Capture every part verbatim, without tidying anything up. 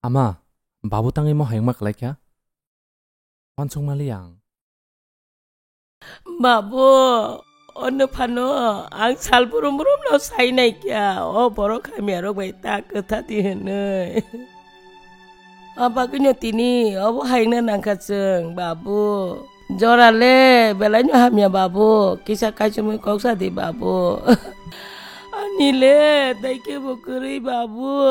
Ama, babu tangwi mo hayungma kalaikha? Wansukmali ang. Babu, ono phano ang sal brum brum no sai nai kya, o borok hamya rok bai ta kwtha di hwnwi. Abagwino tini obo hayungna nangkha chwng, babu. Jora le, belai no hamya, babu. Kisa kaisomwi kok sa di, babu. Ani le, tai khe bo kwrwi, babu.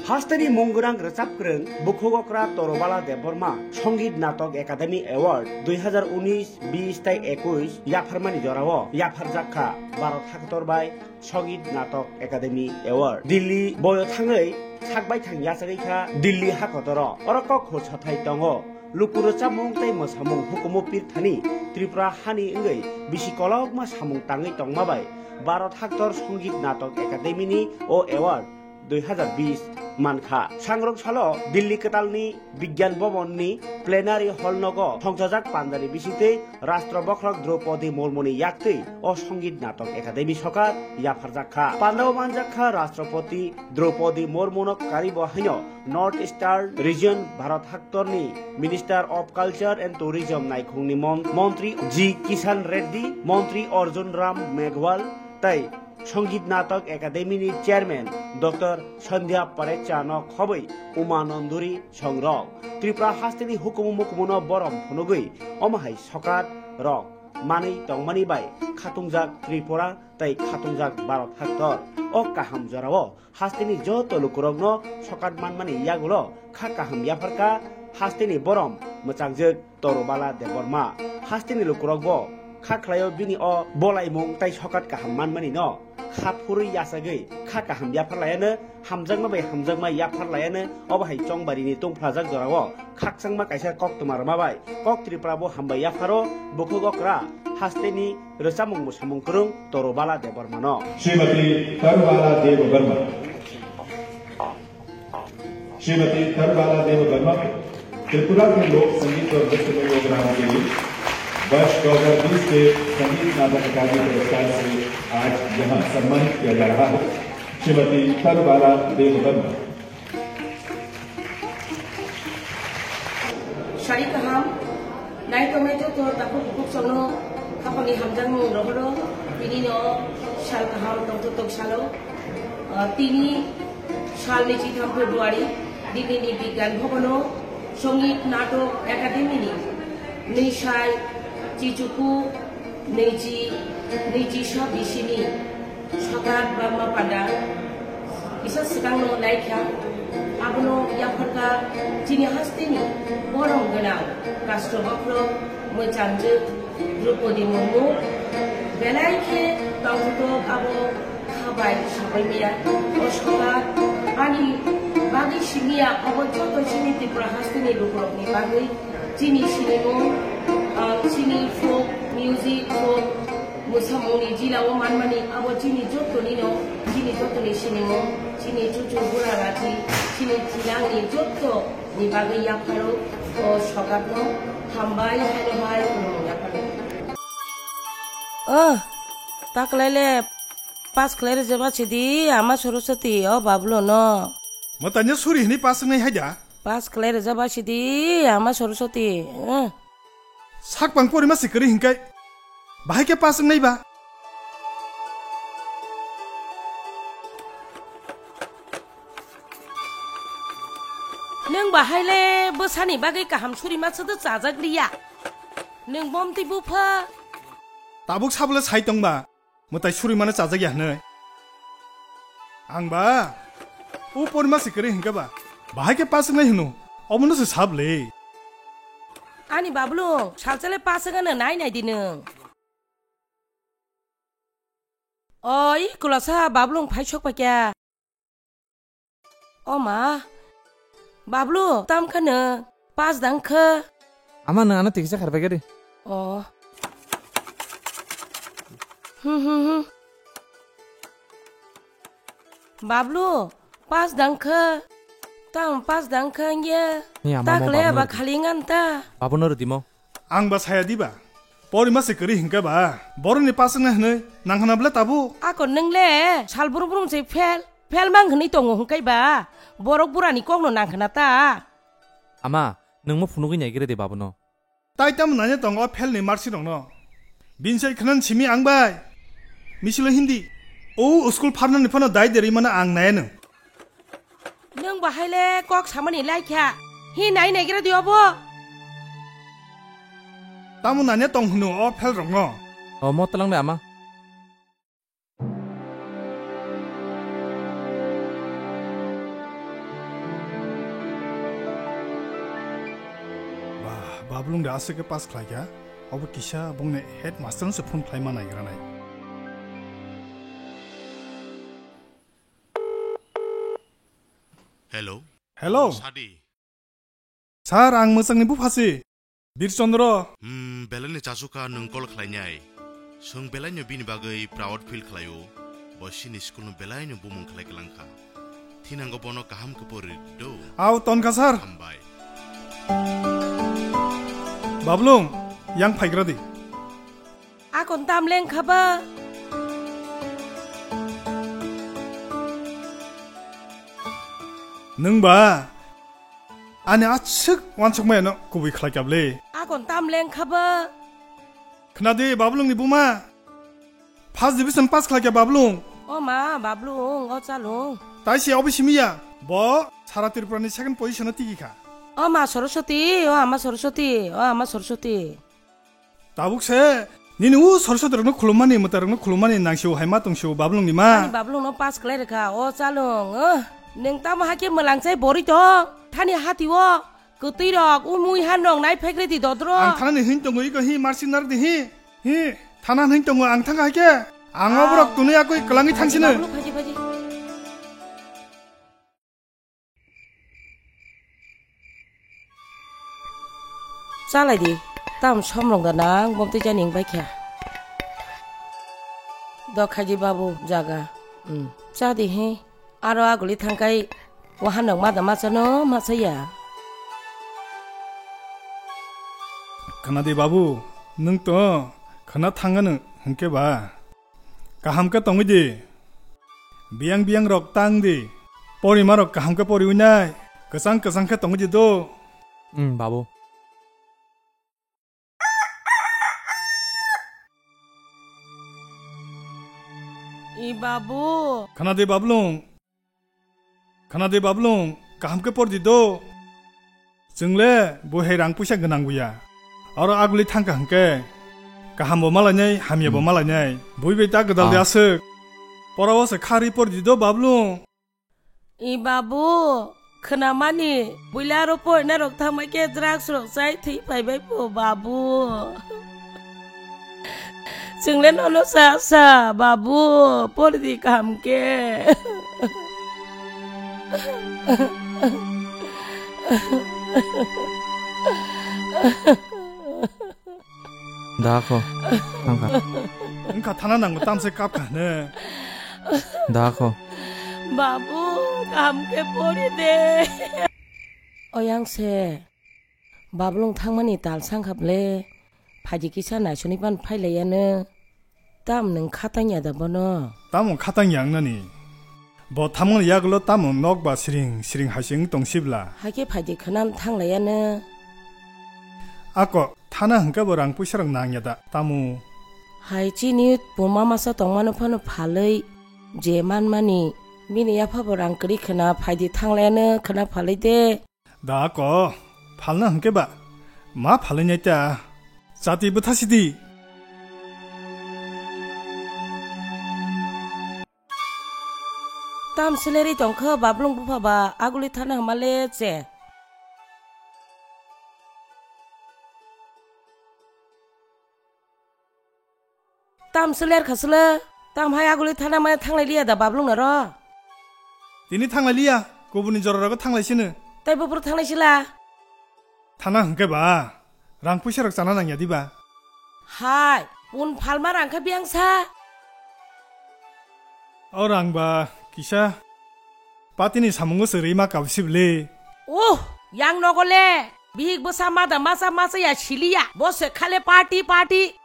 Hasteni mung gwnang rwchapkwrwng bukhuk okra Torobala Debbarma Songit Natok Academy Award dui hazar unis, bis tai ekush yapharmani jorao yapharjak kha Bharat Haktor bai Songit Natok Academy Award. Delhi boyo thangwi sak baithang yachagwi kha Delhi hakotoro. Oro kok khorsa thai tongo. Luku rwchapmung tei mwsamung hukumu pirthani Tripura hani wngwi bisi kolokma samung tangwi tongma bai Bharat Haktor Songit Natok Academy ni o award dui hazar bis mankha. Sangrok salo Delhi kwtalni Bigyan Bhavan ni plenary hall nogo thongchajak pandani bisingtwi Rashtra Bokhorok Draupadi Murmuni yaktwi o Songit Natok Academy sokar yapharjak kha. Pandao manjak kha Rashtrapati Draupadi Murmuno karibo haino North Eastern Region Bharat Haktorni Minister of Culture and Tourism naikhungni mon-, Montri G Kishan Reddy, Montri Arjun Ram Meghwal tei Songit Natok Academy ni Chairman Doctor Sandhya Parekcha no khobwi Uma Nanduri songrok. Tripura hasteni hukumu mukumuno borom phunugwi omo hai sokat rok manwi tongmani bai khatungjak Tripura tei khatungjak Bharat Haktor. O kaham jorao hasteni joto lukurokno sokat manmani yagulo kha kaham yapharkha hasteni borom mwchangjwk Torobala Debbarma. Hasteni lukurokbo kha khlaio bini o bolaimung tei sokat kaham manmani no kha phurwi yachagwi kha kaham yapharlayano, hamjakma bai hamjakma yapharlayano. Obo hai chongbarini tungphlajak jorao khakchangma kaisa koktwma rwma bai kok Tripura bo hambai yapharo. Bukhuk okra hasteni rwchapmung mwsamung kwrwng Torobala Debbarmano. Srimati Tarubala Debbarma. Srimati Tarubala Debbarma को त्रिपुरा के लोक संगीत और नृत्य में योगदान के लिए वर्ष दो हज़ार बीस के संगीत नाटक अकादमी पुरस्कार से आज यहाँ सम्मानित किया जा रहा है। श्रीमती तरुबाला Debbarma. Sari kaham, nai tongmai joto takhuk bukhuk chongno khapangni hamjakmung rohoro, tini no sal kaham tongthok tong salo. Ah, tini sal naichitham February, Delhi ni Bigyan Bhavan o Songit Natok Academy ni nwisai chichuku niji, niji sab bisini sokat ba mapanda kisa swkangno naikha, abono yapharkha chini hasteni borom gwnang Rashtra Bokhorok mwchangjwk Draupadi Murmu. Belai khe tongthok abo khabai sabai maya o sokat ani bagwi simiya, obo joto chini Tripura hasteni lukurokni bagwi chini sinimung, ah, chini folk music, folk Mwsamungni jila o manmani abo chini jotoni no, chini jotoni sinimung, chini chuchu bura raji, chini thilangni joto ni bagwi yapharo o sokat no hambai haino hai khulumung yapharo. Oh, taklai le pass khlai rwjaba sidi ama Saraswati o Bablu no. Mwtanya suri hini pass wngnai haida? Pass khlai rwjaba sidi ama Saraswati. Eh. Sak pang porima si kwrwi hinkai. Bahai khe pass wngnai ba? Nwng bahai le bwsani bagwi kaham suri ma swdw chajak liya. Nwng bomtwi bupha. Tabuk sabole sai tong ba. Mwtai suri mano chajak ya hwnwi. Ang ba, o porima si kwrwi hinkhe ba, bahai khe pass wngnai hwno, omono se sab le. Ani Bablung, salsa le pass wngano nai nai di nwng. O, i kwlasa Bablung phai sok pai kha. O ma, Bablu, tam kha nwng, pass dang kha? Ama nwng ano tikisa kharbai kha di. O. Hmm, hmm, hmm. Bablu, pass dang kha? Tam pass dang kha wngya? Ni ama mo. Takle Bablu aba no rwdi. Khali ngan ta. Bablu no rwdi mo. Ang ba saya di ba? Porima se kwrwi hwnkhe ba, borokni paswknai hwnwi nangkhwna bwle tabuk? Ako nwng le sal brum brum se fail, fail mang hwnwi tongo hwnkhe ba, borok burani kokno nangkhwna ta? Ama, nwng mo phunugwi naigwrwi de babuno. Tai tamo nanya tongo o fail ni marksheet rokno? Bini sai khwnan simi ang bai. Misilo hindi. O school pharnani phano dai derwi mano ang naya nwng. Nwng bahai le kok samani laikha. Hi nai naigra di obo? Tamo nanya tong hwno o fail rokno? O mo talang de ama. Ba, Bablung de aswk khe pass khlaikha. Obo kisa bongni headmaster se phone khlaima naigra nai. Hello. Hello. Sadi. Sir, ang mwchangni bupha si, Birchandra. Hmm, belaini chachuka nwng call khlainai. Chwng belaino bini bagwi proud feel khlaio. Bo chini school no belaino bumung khlai kwlangkha. Thinango bono kaham khe pori do. Au, tonkha sir. Hambai. Bablung, yang phaigra di. Akon tam leng kha ba? Nwng ba? Ani aswk wansuk maya no kubui khlai kable. Akon tam leng kha ba? Khna di, Bablung ni buma. First division pass khlai kha Bablung. O ma, Bablung, o chalung. Tai se obo simi ya. Bo sara Tripura ni second position o tigi kha. O ma Saraswati, o ama Saraswati, o ama Saraswati. Tabuk se, nini u Saraswati rokno khulummani, mwtai rokno khulummani nang sio hai ma tong sio Bablung ni ma. Ani Bablung no pass khlai rwkha, o chalung, eh. Nwng tamo hakhe mwlang chai bori tong, thani hati o, kwtwi rok, u mui han rok nai phek redi dodro. Ang thanani hin tongo iko hi marsi narok di hi, hi, thana hin tongo ang thang hakhe, ang oborok tunui akoi kwlangwi thang sino. Bablung phaji phaji. Chalai di, tam somrong da nang bom tei jani wng bai kha. Dokhaidi babu jaga. Hmm, cha di he. Aro aguli thangkai wahanok mada machano machaya. Khna di babu, nwng to khna thangano hwnkhe ba. Kaham khe tongwi di. Biyang biyang rok tang di. Porima rok kaham khe poriwi nai. Kwchang kwchang khe tongwi di do. Hmm, babu. I babu. Khna di Bablung. Khna di Bablung, kaham khe por di do. Chwng le bo hai rang puisa gwnang buya. Oro aguli thang kha hwnkhe kaham bo malainai, hamya bo malainai. Bui bai ta gwdal di aswk. Pora o se khari por di do Bablung. I babu, khwnamani, buila aro poina rok thangbai khe drugs rok chai thwi phaibai po babu. Chwng le nono sa sa, babu, por di kaham khe. Da kho. Thangkha. Wngkha thana nango tamse kap kha hne. Da kho. Babu, kaham khe pori de. Oyang se. Bablung thangmani tal sangkha ble, phaidi kisa naisoni pan phailaiyano. Tam nwng khatang ya da bono? Tamo khatang ya wngnani? Bo thamoni yagulo tamo nok ba siring siring hai se wng tong sibla? Hai khe phaidi khwnam thanglaiyano. Ako, thana hwnkhe bo rang puisa rok nang ya da, tamo? Hai chini puma masa tongmano phano phalwi je manmani, bini yapha bo rang kwrwi khwna phaidi thanglaiyano khwna phalwi de. Da ako, phalna hwnkhe ba, ma phalwi nai ta, chati bwtha sidi. Tam sileri tongkha Bablung bupha ba aguli thana hwmale che. Tam se ler kha sele, tam hai aguli thana maya thanglai liya da Bablung naro. Tini thanglai liya, kubuni jora rogo thanglai sino. Tai bupro thanglai sila. Thana hwnkhe ba, rang puisa rok chana nangya diba? Hai, un phalma rang kha biyang sa. O rang ba, kisa. Patini samungo se rima kabsibli. Uh, yang nogo le. Bihik bwsa mada masa masa ya siliya. Bo se khale party party.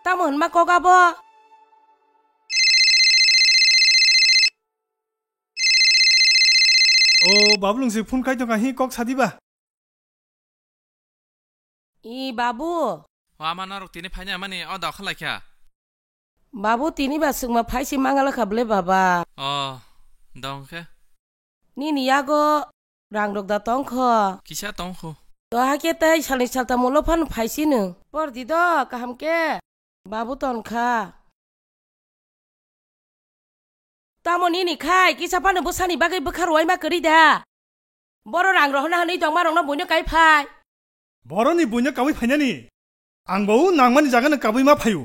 Tamo hwnma kok abo? O, Babulung se phone khai tongkha, hi kok sadi ba? I babu. O ama norok tini phaini amani o da khalai kha. Babu tini ba swkma phaisi mangala kha ble baba. O, dong khe. Nini yago rang rok da tong kho. Kisa tong kho. To hakhe tei salni saltam ulo phano phaisi nwng. Por di do kaham khe. Babu ton kha. Tamo nini khai kisa phano bwsani bagwi bwkha rwai ma kwrwi da. Boro rang rohorna hwnwi tongma rokno buino kai phai. Boroni buino kawi phainani. Ang bo nangmani jagano kabwi ma phaio.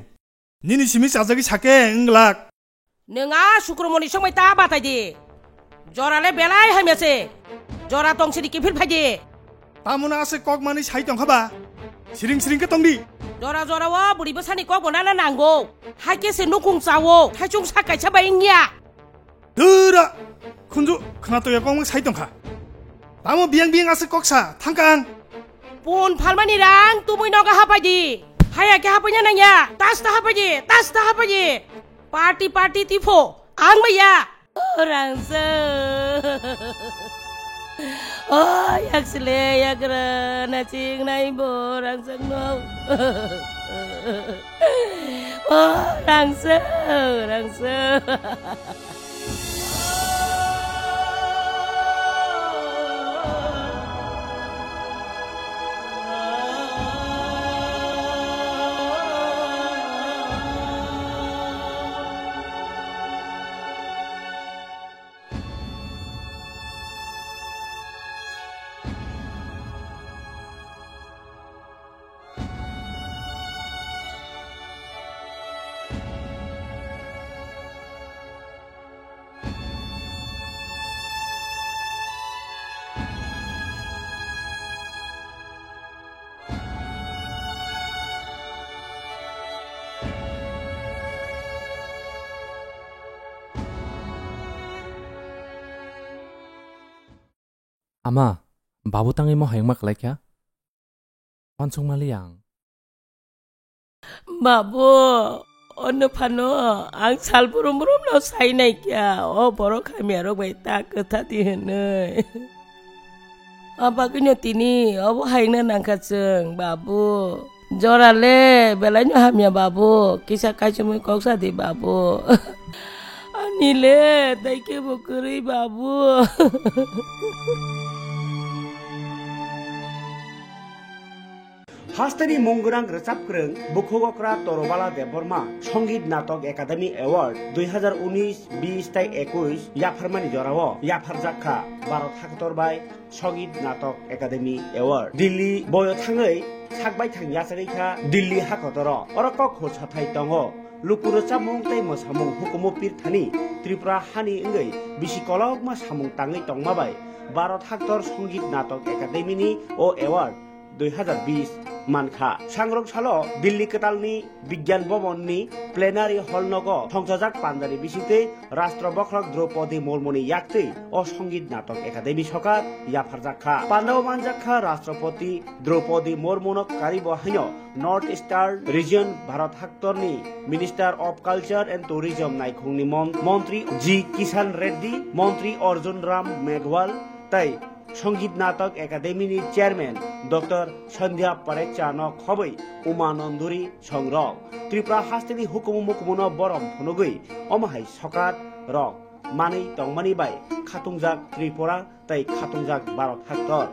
Nini simi chajagwi sake wng glak. Nwng a Sukromoni songbai ta batai di. Jora le belai hamya se. Jora tong sidi kiphil phai di. Tamoni ase kok mani sai tongkha ba. Siring siring khe tongdi. Jora jora o bwrwi bwsani kok bo nana nango. Hai khe se nukung chawo. Thaichung sa kaisa bai wngya. Dura! Khunju khna toya kok mung sai tongkha. Tamo biyang biyang ase kok sa thangkang. Pun phalmani rang tumui noga hapai di. Haya khe hapai na nangya. Tas ta hapai di. Tas ta hapai di. Party party tifo. Ang maya. O rangsa. O yaksle yakra naching nai bo rangsa no. O rangsa, rangsa. Ama, babu tangwi mo hayungma kwlai kha? Wansukma li ang. Babu, ono phano ang sal brum brum no sai nai kya, o borok hamya rok bai ta kwtha di hwnwi. Abagwino tini obo hayungna nangkha chwng, babu. Jora le belai no hamya, babu. Kisa kaisomwi kok sa di, babu. Ani le tai khe bo kwrwi, babu. Hasteni mung gwnang rwchapkwrwng bukhuk okra Torobala Debbarma Songit Natok Academy Award dui hazar unis, bis tai ekush yapharmani jorao yapharjak kha Bharat Haktor bai Songit Natok Academy Award. Delhi boyo thangwi sak baithang yachagwi kha Delhi hakotoro. Oro kok hor sathai tongo. Luku rwchapmung tei mwsamung hukumu pirthani Tripura hani wngwi bisi kolokma samung tangwi tongma bai Bharat Haktor Songit Natok Academy ni o award dui hazar bis mankha. Sangrok salo Delhi kwtalni Bigyan Bhavan ni plenary hall nogo thongchajak pandani bisingtwi Rashtra Bokhorok Draupadi Murmuni yaktwi o Songit Natok Academy sokat yapharjak kha. Pandao manjak kha Rashtrapati Draupadi Murmuno karibo haino North Eastern Region Bharat Haktorni Minister of Culture and Tourism naikhungni mon-, montri G Kishan Reddy, montri Arjun Ram Meghwal tei Songit Natok Academy ni Chairman Doctor Sandhya Parekcha no khobwi Uma Nanduri songrok Tripura hasteni hukumu mukumuno borom phunugwi omo hai sokat rok manwi tongmani bai khatungjak Tripura tei khatungjak Bharat Haktor.